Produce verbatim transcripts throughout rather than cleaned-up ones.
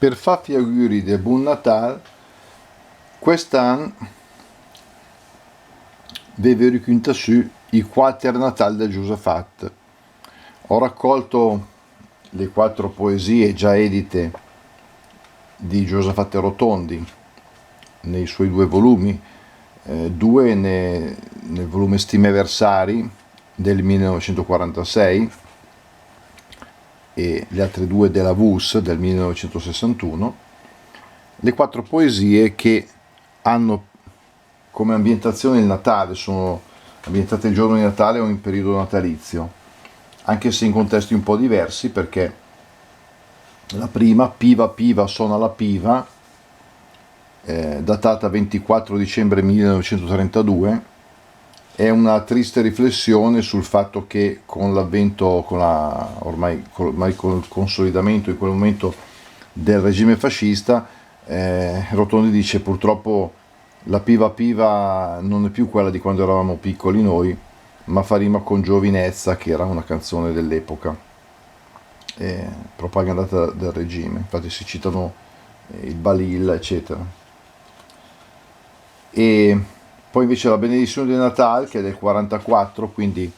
Per fà i auguri de Bun Natal, quest'ann ve vöri cuntà sü i quater Natal del Giusefat. Ho raccolto le quattro poesie già edite di Giusefatto Rotondi nei suoi due volumi, eh, due ne-, nel volume Stime Versari del millenovecentoquarantasei e le altre due della Vus del millenovecentosessantuno, le quattro poesie che hanno come ambientazione il Natale, sono ambientate il giorno di Natale o in periodo natalizio, anche se in contesti un po' diversi, perché la prima, Piva piva sona la piva, eh, datata ventiquattro dicembre millenovecentotrentadue, è una triste riflessione sul fatto che con l'avvento, con la, ormai, col, ormai col consolidamento in quel momento del regime fascista, eh, Rotondi dice: "Purtroppo la piva piva non è più quella di quando eravamo piccoli noi, ma fa rima con giovinezza", che era una canzone dell'epoca, eh, propagandata dal regime. Infatti si citano, eh, il Balilla, eccetera. E poi invece la benedizione del Natale, che è del quarantaquattro, quindi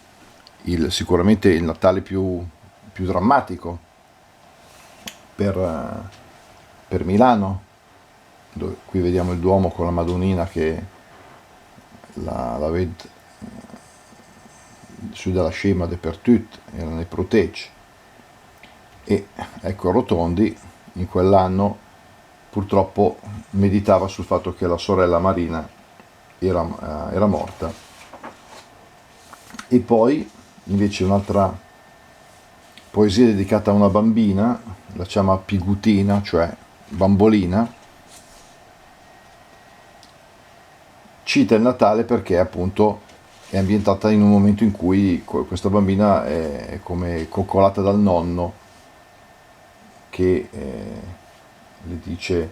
il, sicuramente il Natale più, più drammatico per, per Milano, dove qui vediamo il Duomo con la Madonnina che la, la ved sü da la scema depertüt e la ne proteg. E ecco, Rotondi in quell'anno purtroppo meditava sul fatto che la sorella Marina era, eh, era morta. E poi invece un'altra poesia dedicata a una bambina, la chiama Pigutina, cioè bambolina, cita il Natale perché appunto è ambientata in un momento in cui que-, questa bambina è, è come coccolata dal nonno che, eh, le dice,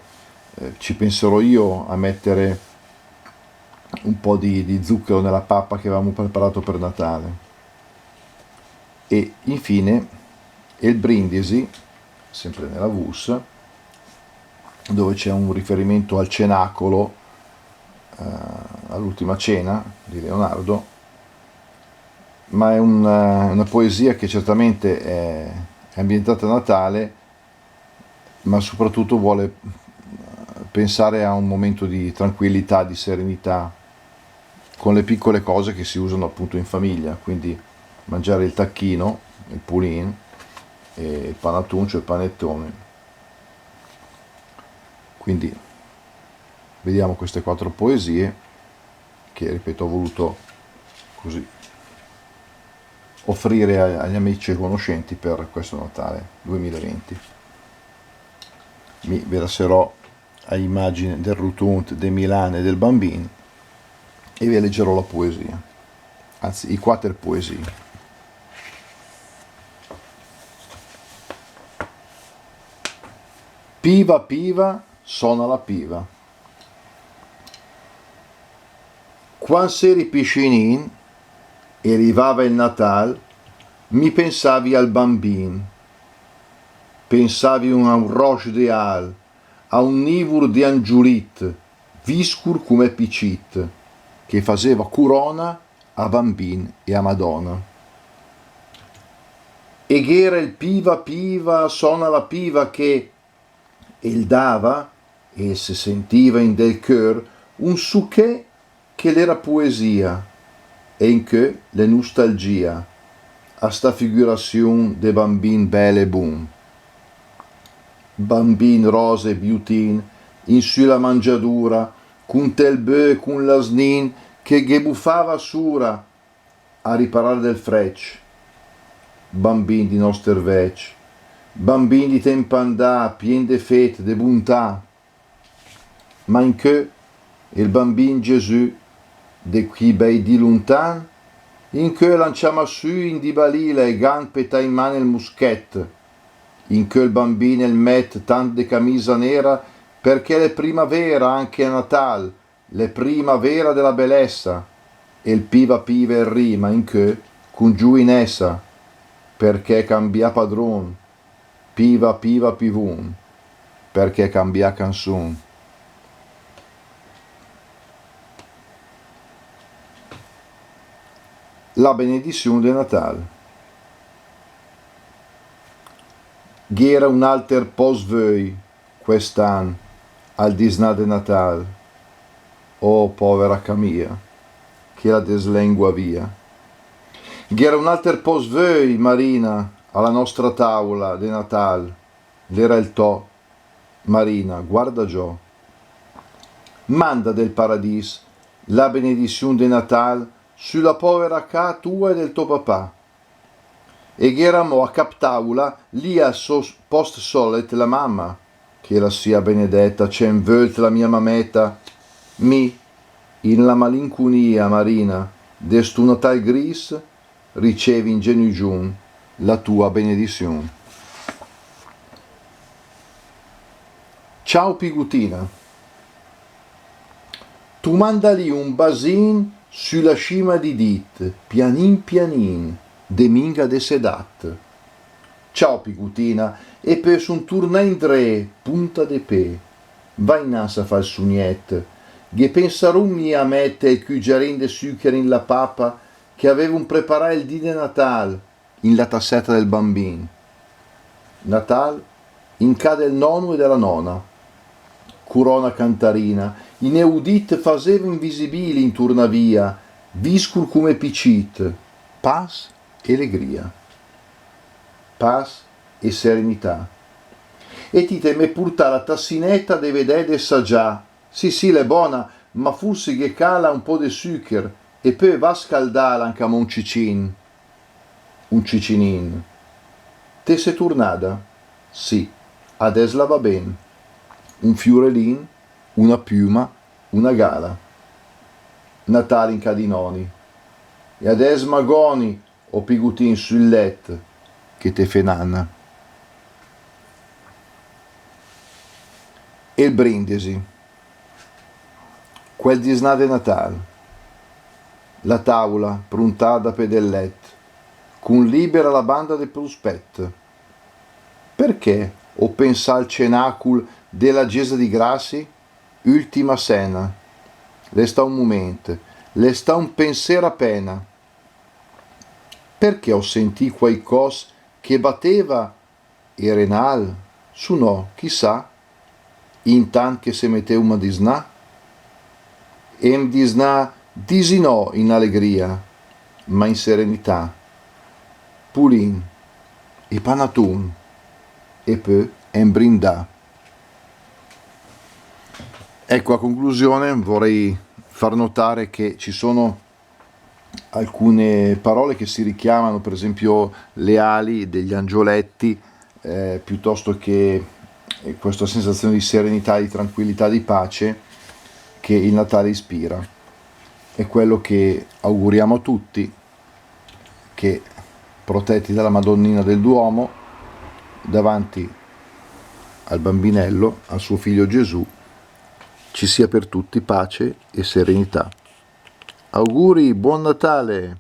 eh: "Ci penserò io a mettere un po' di, di zucchero nella pappa che avevamo preparato per Natale." E infine, El Brindisi, sempre nella Vus, dove c'è un riferimento al Cenacolo, eh, all'Ultima Cena di Leonardo, ma è un, eh, una poesia che certamente è, è ambientata a Natale, ma soprattutto vuole, eh, pensare a un momento di tranquillità, di serenità, con le piccole cose che si usano appunto in famiglia, quindi mangiare il tacchino, il pulin, e il panatun, cioè il panettone. Quindi vediamo queste quattro poesie che, ripeto, ho voluto così offrire a, agli amici e conoscenti per questo Natale duemilaventi. Mi ve lasserò a imagine del Rutund, de Milan e del Bambin e ve leggerò la poesia, anzi, i quater poesie. Piva piva sona la piva. Quand s'eri piscinin e rivava el Natal, mi pensavi al Bambin. Pensavi a un rosc de al, a un nivul de angiulit, viscur cume picit, che faseva curona a Bambin e a Madona. E gh'era el piva piva sona la piva che el dava, e se sentiva in del cör un suchè che l'era puesia, e incö l'è nustalgia, a sta figuraziun de Bambin bel e bun. Bambin rosa e biutin, in sü la mangiadura, cun tel bö e cun l'asnin che ghe bufava sura, a riparar del frec. Bambin di noster vec, Bambin di temp andà, pien de fed, de buntà. Ma incö el Bambin Gesù, de quei bei dì luntan, incö l'han ciamà sü in di balila e g'han petà in man el muschet. Incö el Bambin el met tant de camisa nera, perché l'è primavera anche a Natal, l'è primavera de la belessa, e el piva piva el rima incö cun giuinessa, perché cambià padrun, piva piva pivun. perché cambià canzun. La benediziun de Natal. Gh'era un alter pò svöi quest'an al disnà de Natal. Oh, povera ca mia, che la deslengua via. Gh'era un alter pò svöi, Marina, a la nostra taula de Natal. L'era el tò. Marina, guarda giò. Manda del paradis la benediziun de Natal sü la povera ca tua e del tò papà. E gh'era amò a cap taula, lì al sò post solet, la mama, che la sia benedeta, cent völt la mia mameta. Mi, in la malincunia, Marina, de stu Natal gris, ricevi in genügiun la tua benediziun. Ciao Pigutina. T'hu mandà lì un basin sü la scima di dit, pianin pianin, de minga de sedat. Ciao Pigutina, e pö sun turnà indré, punta de pé. Va inans a fà el sugnet. Ghe pensarù mia a mett el cügiarin de sücher in la papa che avevum preparà el dì de Natal in la tasseta del Bambin. Natal in ca del nonu e de la nona. Curona cantarina, i neudit fasevum visibili inturna via, viscur cume picit, pas e legria. Pas e serenità. E ti te m'he purtà la tassineta de vedè e de sagià. Sì, sì, l'è bona, ma fursi ghe cala un pò de sücher, e pö va a scaldala anca amò un cicin. Un cicinin. Te se turnada? Sì, adès la va ben. Un fiurelin, una piuma, una gala. Natal in ca di noni. E adès magoni, o Pigutin, sül let, che te fé nana. El brindisi. Quel disnà de Natal. La taula, pruntada a pè del let, cun libera la banda de pruspet. Perché ho pensà al cenacul de la Gesa di Grassi? Ultima sena. L'è stà un mument, l'è stà un penser apena. Perché ho sentì quaicòs che bateva e Renal, su no, chissà, intant che se metevum a disnà? Em disnà disinò in alegria, ma in serenità. Pulin, e panatun, e pö em brindà. Ecco, a conclusione vorrei far notare che ci sono alcune parole che si richiamano, per esempio, le ali degli angioletti, eh, piuttosto che, eh, questa sensazione di serenità, di tranquillità, di pace che il Natale ispira. È quello che auguriamo a tutti, che, protetti dalla Madonnina del Duomo, davanti al Bambinello, al suo figlio Gesù, ci sia per tutti pace e serenità. Auguri, buon Natale!